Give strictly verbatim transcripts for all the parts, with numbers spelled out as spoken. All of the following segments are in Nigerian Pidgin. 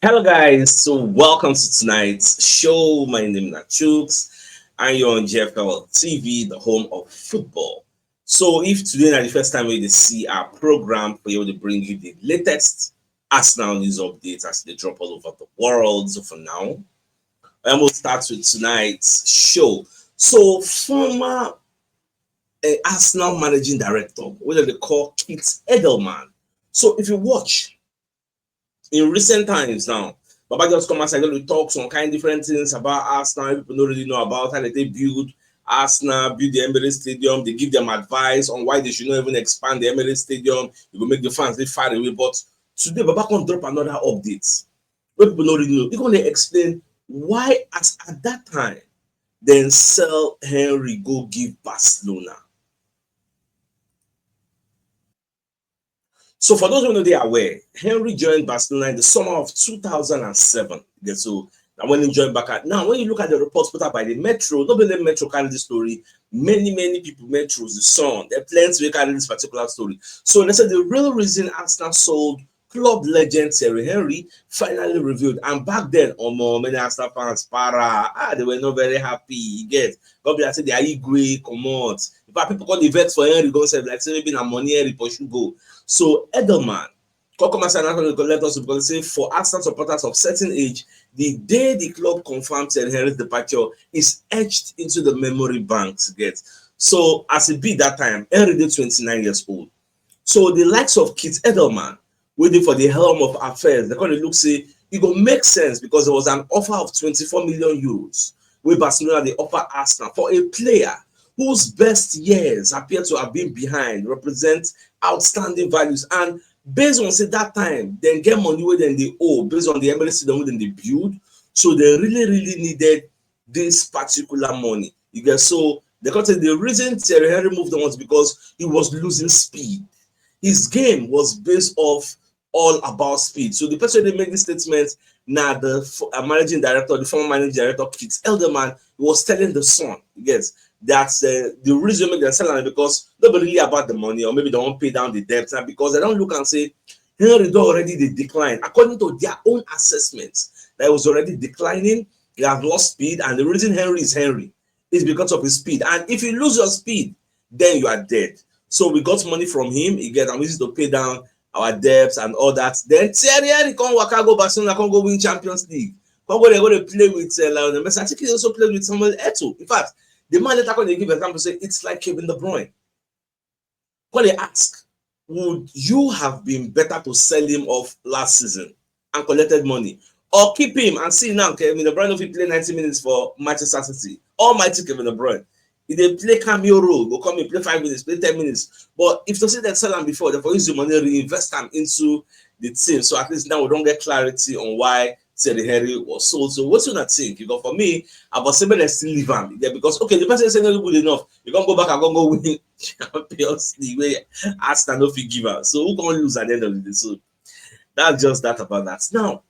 Hello, guys. So, welcome to tonight's show. My name is Chooks, and you're on G F L T V, the home of football. So, if today is the first time we see our program, we will bring you the latest Arsenal news updates as they drop all over the world. So, for now, and we'll start with tonight's show. So, former uh, Arsenal managing director, what they call Keith Edelman. So, if you watch in recent times now, Baba just come outside to talk some kind of different things about Arsenal. People don't really know about how they build Arsenal, build the Emirates Stadium. They give them advice on why they should not even expand the Emirates Stadium. It will make the fans live far away. But today, Baba can drop another update where people don't really know. He gonna explain why, as at that time, then sell Henry go give Barcelona. So for those who know they are aware, Henry joined Barcelona in the summer of two thousand and seven. Okay, so now when he joined back at now, when you look at the reports put out by the Metro, not only Metro carry the story, many, many people, Metros, the Sun, there are plenty we carry this particular story. So they said the real reason Arsenal sold club legend Thierry Henry finally revealed. And back then, Omo, many Arsenal fans para, ah, they were not very happy. You get, God bless, say they are Igwe, come out. In fact, people call the vet for Henry, go save like say maybe na money Henry pursue go. So Edelman, come come as an let us because say for Arsenal supporters of certain age, the day the club confirmed Thierry Henry's departure is etched into the memory banks. Get, so as it be that time, Henry dey twenty-nine years old. So the likes of Keith Edelman, waiting for the helm of affairs, they call it look say it go make sense because there was an offer of twenty-four million euros where Barcelona they offer Arsenal for a player whose best years appear to have been behind, represent outstanding values, and based on say that time, then get money where then they owe based on the Emirates Stadium where then they build. So they really, really needed this particular money. You get, so they got the reason Thierry Henry moved on was because he was losing speed. His game was based off all about speed. So the person they make this statement now, the uh, managing director, the former managing director, Keith Edelman, was telling the Sun, yes, that's uh, the reason they sell because nobody really about the money, or maybe they won't pay down the debt now because they don't look and say Henry do already the decline according to their own assessments. That was already declining. He has lost speed, and the reason Henry is Henry is because of his speed. And if you lose your speed, then you are dead. So we got money from him. He get and we used to pay down our debts and all that. Then Thierry Henry come waka go Barcelona, come go win Champions League. Come go they go to play with uh, Lionel Messi. I think he also played with Samuel Eto'o. In fact, the man later come they give example say it's like Kevin De Bruyne. Come they ask, would you have been better to sell him off last season and collected money, or keep him and see now Kevin De Bruyne if he play ninety minutes for Manchester City? Almighty Kevin De Bruyne, if they play cameo role, go come and play five minutes, play ten minutes. But if to see that sell him before, therefore use the money reinvest them into the team. So at least now we don't get clarity on why Thierry Henry was sold. So what do you not think? You go for me, I was saying let's still leave him. Yeah, because okay, the person is not good enough. You can go back and go go win Champions League where Arsenal no fit give am. So who can lose at the end of the day? So that's just that about that. Now,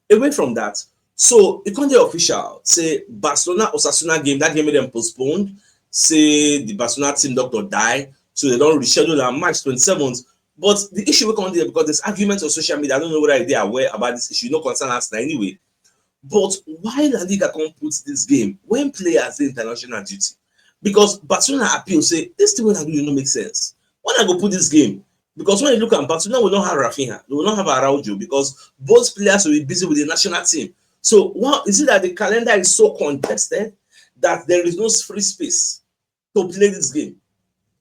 away from that, so it come dey official say Barcelona Osasuna game, that game wey dem postponed, say the Barcelona team doctor die, so they don reschedule am March twenty-seventh. But the issue wey come dey because there's arguments on social media. I don't know whether you dey aware about this issue. No concern us na anyway. But why La Liga come put this game when players dey international duty? Because Barcelona appeal say this thing wey I do no make sense. When I go put this game, because when you look at Barcelona, we don't have Rafinha, we don't have Araujo because both players will be busy with the national team. So one, is it that the calendar is so congested that there is no free space to play this game?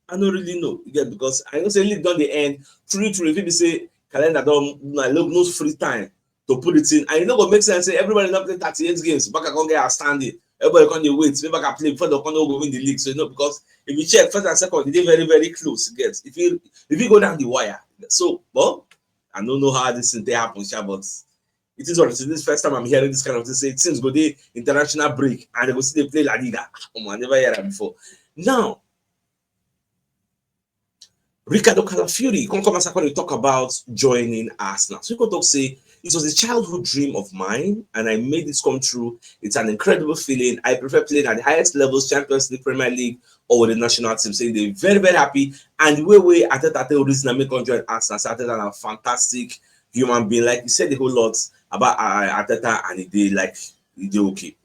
I don't really know again because I know say league don dey end. True, true. If you say calendar don, I look no free time to put it in, and e no go make sense say everybody don play thirty-eight games, back I come get outstanding. Everybody come dey wait, make back I play before they come go win the league. So you know, because if you check first and second, e dey very, very close. You get, if you if you go down the wire, so well, I don't know how this thing dey happen, sha, but it is what it is. This first time I'm hearing this kind of thing. Say things go dey international break and they go see they play La Liga. Oh, I never hear that before. Now, Ricardo Calafiori come come as I come talk about joining Arsenal. So he come talk say it was a childhood dream of mine, and I made this come true. It's an incredible feeling. I prefer playing at the highest levels, Champions League, Premier League, or with the national team. Saying they're very, very happy, and the way way Arteta take reason and make come join Arsenal, say Arteta na fantastic human being. Like, he said a whole lot about, uh, Arteta, and he dey, like, he dey okay.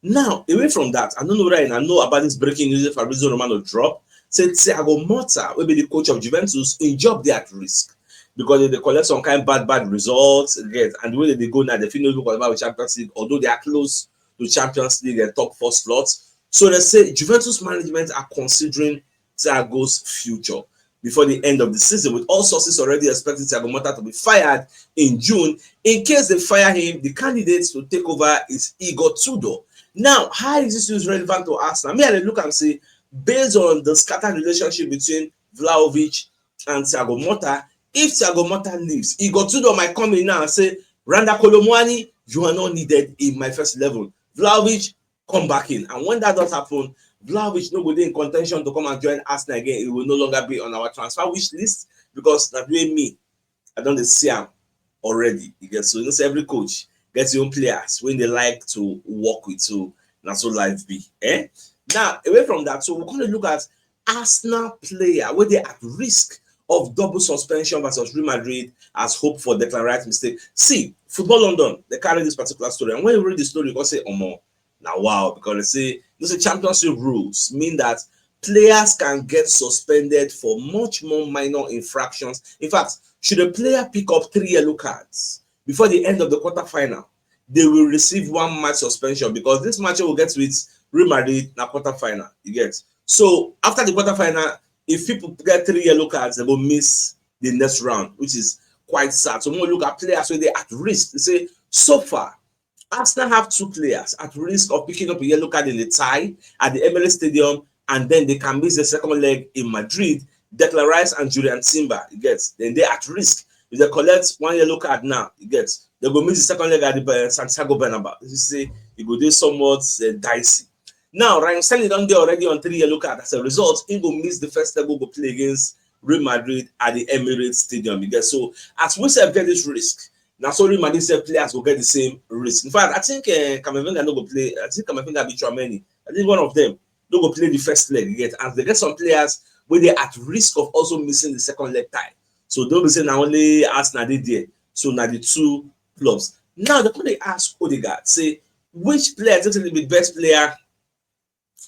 Now, away from that, I don't know whether I know about this breaking news Fabrizio Romano drop. Say Thiago Motta, wey be the coach of Juventus, im job dey at risk because they dey collect some kind bad, bad results, get, and the way that they go now, they fit no even qualify with Champions League, although they are close to Champions League and top four slots. So they say Juventus management are considering Thiago's future before the end of the season, with all sources already expecting Thiago Motta to be fired in June. In case they fire him, the candidate to take over is Igor Tudor. Now, how is this news relevant to Arsenal? Me, I dey look and say, based on the scattered relationship between Vlahovic and Thiago Motta, if Thiago Motta leaves, Igor Tudor might come in now and say, "Randa Kolo Muani, you are not needed in my first eleven. Vlahovic, come back in." And when that does happen, Vlahovic no go dey in contention to come and join Arsenal again. He will no longer be on our transfer wish list because that way me, I don dey see am already. You get, so you know say every coach gets his own players when they like to work with. So na so life be. Eh? Now, away from that, so we're going to look at Arsenal player where they at risk of double suspension versus Real Madrid as hope for Declan Rice mistake. See, Football London, they carry this particular story. And when you read the story, you can say, "Omo, now wow," because they say, you say Champions League rules mean that players can get suspended for much more minor infractions. In fact, should a player pick up three yellow cards before the end of the quarterfinal, they will receive one match suspension because this match will get with Real Madrid na quarterfinal. You get, so after the quarterfinal, if people get three yellow cards, they go miss the next round, which is quite sad. So we look at players where they at risk. They say so far, Arsenal have two players at risk of picking up a yellow card in the tie at the Emirates Stadium, and then they can miss the second leg in Madrid. Declan Rice and Jurrien Timber, you get, then they at risk. If they collect one yellow card now, you get, they go miss the second leg at the, uh, Santiago Bernabeu. You say you go do somewhat, uh, dicey. Now, Raheem Sterling don dey already on three yellow card. As a result, he go miss the first leg we go play against Real Madrid at the Emirates Stadium. You get, so as we sef get this risk, na so Real Madrid sef players go get the same risk. In fact, I think, uh, Camavinga no go play. I think Camavinga be Tchouameni. I think one of them no go play the first leg. You get, as they get some players where they at risk of also missing the second leg tie. So don't be say na only Arsenal dey there. So na the two clubs. Now they come dey ask Odegaard, say which player is going to be the best player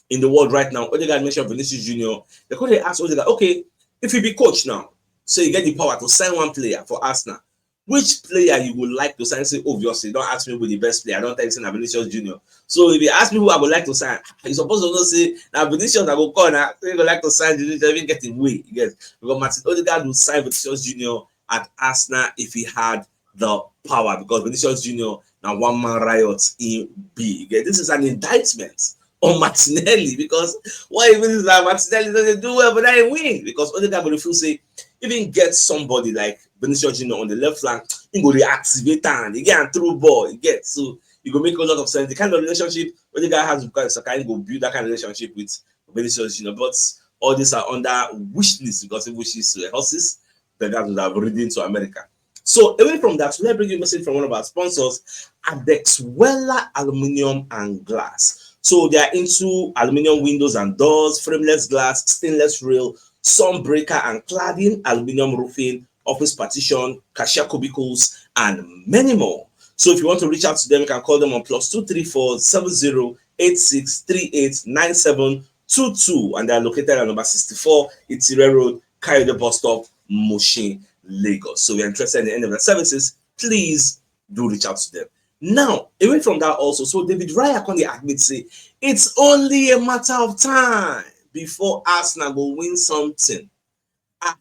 in the world right now. Odegaard mentioned Vinicius Junior. They come dey ask Odegaard, okay, if you be coach now, so you get the power to sign one player for Arsenal, which player you would like to sign? Say, obviously, don't ask me who the best player. I don't tell you say na Vinicius Junior. So if you ask me who I would like to sign, you supposed to know say na Vinicius I go call now. So you go like to sign Vinicius, even get him way. You get, because Martin Odegaard will sign Vinicius Junior at Arsenal if he had the power, because Vinicius Junior na one man riot he be. You get, this is an indictment on Martinelli, because what even is that Martinelli doesn't do well, but that he win because Odegaard go feel say even get somebody like Vinicius Junior on the left flank, he go reactivate and again through ball. You get, so you go make a lot of sense. The kind of relationship Odegaard has with Bukayo Saka, he go build that kind of relationship with Vinicius Junior. But all these are under wish list because if wish list were horses, the guys would have ridden to America. So away from that, let's bring you a message from one of our sponsors, Adexwella Aluminium and Glass. So they are into aluminium windows and doors, frameless glass, stainless rail, sun breaker and cladding, aluminium roofing, office partition, cashier cubicles, and many more. So if you want to reach out to them, you can call them on plus two three four seven zero eight six three eight nine seven two two, and they are located at number sixty-four Itire Road, Kayode Bus Stop, Mushin, Lagos. So if you're interested in any of their services, please do reach out to them. Now, away from that also, so David Raya come dey admit say it's only a matter of time before Arsenal go win something.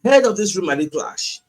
Ahead of this Real Madrid clash,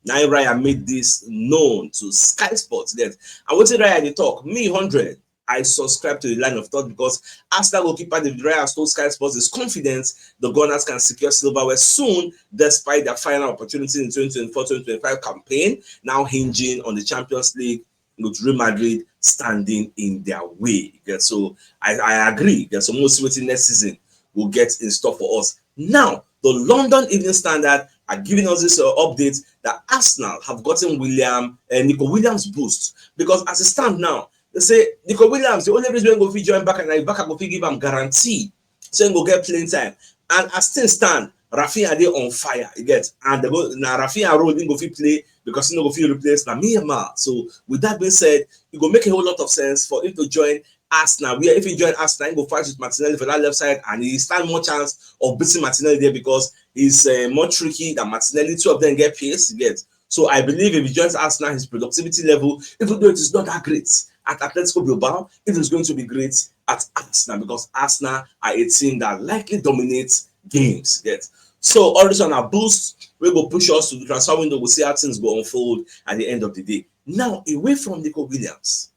na Raya made this known to Sky Sports. That, and wetin Raya dey talk, me hundred, I subscribe to the line of thought because Arsenal goalkeeper David Raya told Sky Sports is confident the Gunners can secure silverware soon, despite their final opportunity in twenty twenty-four twenty twenty-five campaign now hinging on the Champions League with Real Madrid standing in their way. Yeah, so I, I agree. There's some most waiting next season will get in store for us. Now, the London Evening Standard are giving us this, uh, update that Arsenal have gotten William, uh, Nico Williams boost, because as it stands now, they say Nico Williams, the only reason we go fit join Barca, and Barca go fit give am guarantee, so he go get playing time. And as things stand, Rafinha dey on fire, you get, and they go, na Rafinha role he go fit play because he no go fit replace Lamine Yamal. So with that being said, it go make a whole lot of sense for him to join Arsenal, where if he join Arsenal, he go fight with Martinelli for that left side, and he stand more chance of beating Martinelli there because he's uh, more tricky than Martinelli. Two of them get pace, you get. So I believe if he joins Arsenal, his productivity level, even though it is not that great at Atletico Bilbao, it is going to be great at Arsenal because Arsenal are a team that likely dominates games, you get. So all this on a boost, we go push us to the transfer window. We'll see how things go unfold at the end of the day. Now, away from Nico Williams.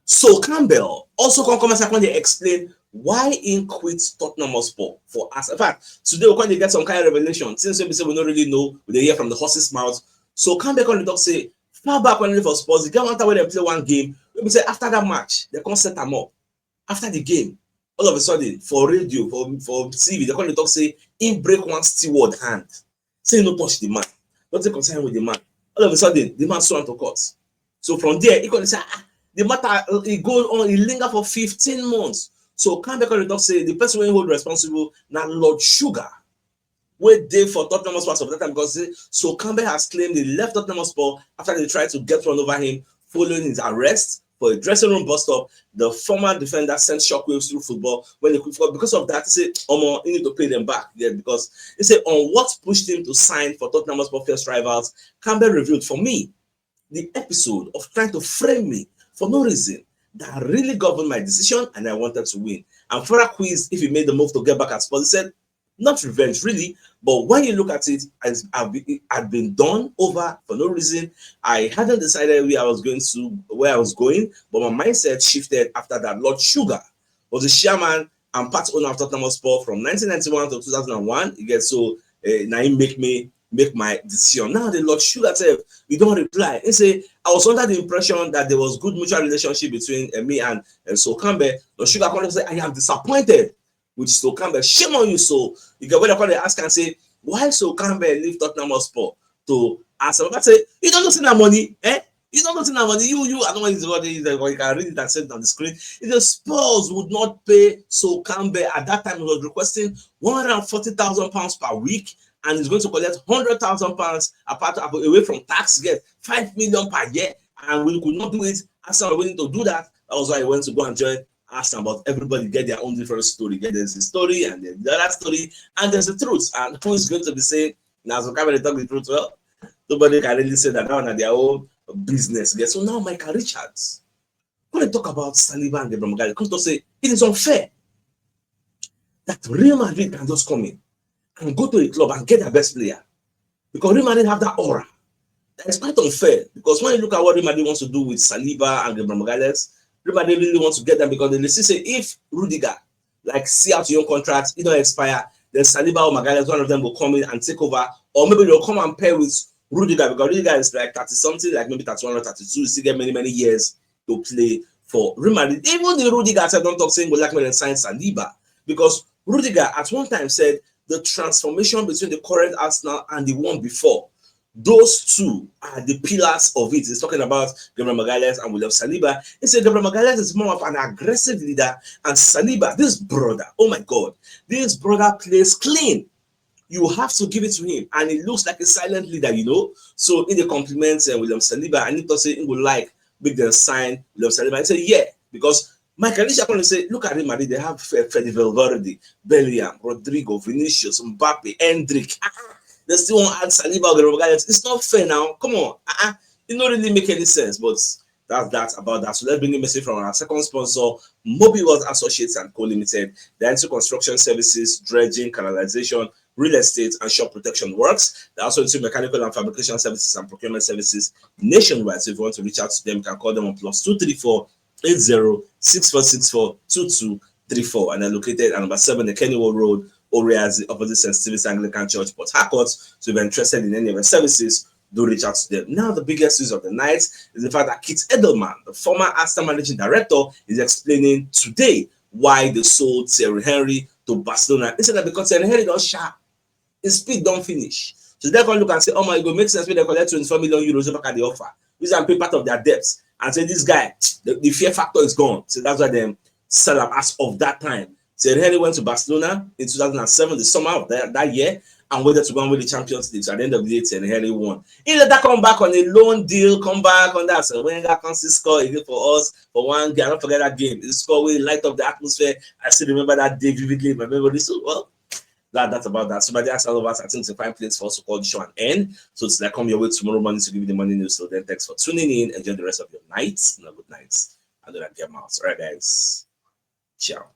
So Campbell also come come as I come dey explain why he quit Tottenham Hotspur for us. In fact, today we come dey get some kind of revelation. Since we say we no really know, we dey hear from the horse's mouth. So Campbell come dey talk say far back when he for Spurs, the guy one time when they play one game, we say after that match, they come set am up. After the game, all of a sudden for radio, for for T V, they come dey talk say he break one steward hand. Say he no touch the man, nothing concern with the man. All of a sudden, the man sue am to court. So from there, he come say ah, the matter uh, e go on, e linger for fifteen months. So Campbell come dey talk say the person wey hold responsible na Lord Sugar, wey dey for Tottenham Hotspur of that time because say so Campbell has claimed he left Tottenham Hotspur after they tried to get one over him following his arrest for a dressing room bust up. The former defender sent shockwaves through football when he quit football. Because of that, he say Omo, he need to pay them back. Yeah, because he say on what pushed him to sign for Tottenham Hotspur fierce rivals, Campbell revealed for me the episode of trying to frame me for no reason that really governed my decision, and I wanted to win. I'm further quizzed if he made the move to get back at Spurs. He said, not revenge, really, but when you look at it, as I've been, it had been done over for no reason. I hadn't decided where I was going to, where I was going, but my mindset shifted after that. Lord Sugar was the chairman and part owner of Tottenham Hotspur from nineteen ninety-one to two thousand and one. You get, so uh, now he make me make my decision. Now the Lord Sugar said, you don't reply. He say I was under the impression that there was good mutual relationship between uh, me and uh, Sol Campbell. Lord Sugar come say I am disappointed with Sol Campbell. Shame on you, Sol. You get what I call the ask and say, why Sol Campbell leave Tottenham Hotspur to Arsenal? I say, you don't know that money, eh? You don't know that money. You, you, I don't want to use the word, you can read it and see it on the screen. If the Spurs would not pay Sol Campbell at that time, he was requesting one hundred forty thousand pounds per week, and he's going to collect one hundred thousand pounds apart away from tax, get five million per year, and we could not do it. Arsenal are willing to do that. That was why he went to go and join Arsenal, but everybody get their own different story. Get there's a story and there's the other story and there's the truth. And who is going to be saying now so Cameron talk the truth? Well, nobody can really say that now na their own business. Yeah. So now Michael Richards, when they talk about Saliba and Gabriel Magalhaes, come to say it is unfair that Real Madrid can just come in and go to a club and get their best player because Real Madrid have that aura. That is quite unfair because when you look at what Real Madrid wants to do with Saliba and Gabriel Magalhaes, Real Madrid really wants to get them because they still say if Rudiger like see out your contract, you don't expire, then Saliba or Magalhaes, one of them will come in and take over, or maybe they'll come and pair with Rudiger because Rudiger is like thirty something, like maybe thirty-one or thirty-two, you still get many, many years to play for Real Madrid. Even the Rudiger, I don't talk saying go like me and sign Saliba because Rudiger at one time said the transformation between the current Arsenal and the one before, those two are the pillars of it. He's talking about Gabriel Magalhaes and William Saliba. He said Gabriel Magalhaes is more of an aggressive leader, and Saliba, this brother, oh my God, this brother plays clean. You have to give it to him, and he looks like a silent leader, you know. So in the compliments and William Saliba, I need to say he would like make them sign William Saliba. I say yeah, because Michael Richards come say, look at Real Madrid, they have Fede Valverde, Bellingham, Rodrygo, Vinicius, Mbappe, Endrick. Ah, they still want to add Saliba or Gabriel Magalhaes. It's not fair now. Come on. Uh-uh. It don't really make any sense, but that's that about that. So let's bring a message from our second sponsor, Mobi World Associates and Co Limited. They're into construction services, dredging, canalization, real estate, and shop protection works. They're also into mechanical and fabrication services and procurement services nationwide. So if you want to reach out to them, you can call them on plus two three four eight zero six four six four two two three four, and they're located at number seven, the Kennywood Road, Oriazi, opposite Saint Stephen's Anglican Church, Port Harcourt. So if you're interested in any of the services, do reach out to them. Now, the biggest news of the night is the fact that Keith Edelman, the former Arsenal managing director, is explaining today why they sold Thierry Henry to Barcelona. He said that because Thierry Henry don't sharp, his speed don't finish. So they can look and say, oh my, it go make sense when they collect twenty-four million euros back at the offer. These are pay part of their debts and say this guy, the, the fear factor is gone. So that's why they sell him as of that time. Thierry Henry went to Barcelona in two thousand and seven, the summer of that, that year, and went there to go and win the Champions League. So at the end of the day, Thierry Henry won. He later come back on a loan deal, come back on that. So Wenger can still score again for us for one game. I don't forget that game. He scored, we light up the atmosphere. I still remember that day vividly in my memory. So, well, that, that's about that. So, my dear Arsenal lovers, I think it's a fine place for us to call the show an end. So, it's like come your way tomorrow morning to give you the morning news. So, then thanks for tuning in. Enjoy the rest of your night. And a good night. I know that game out. All right, guys. Ciao.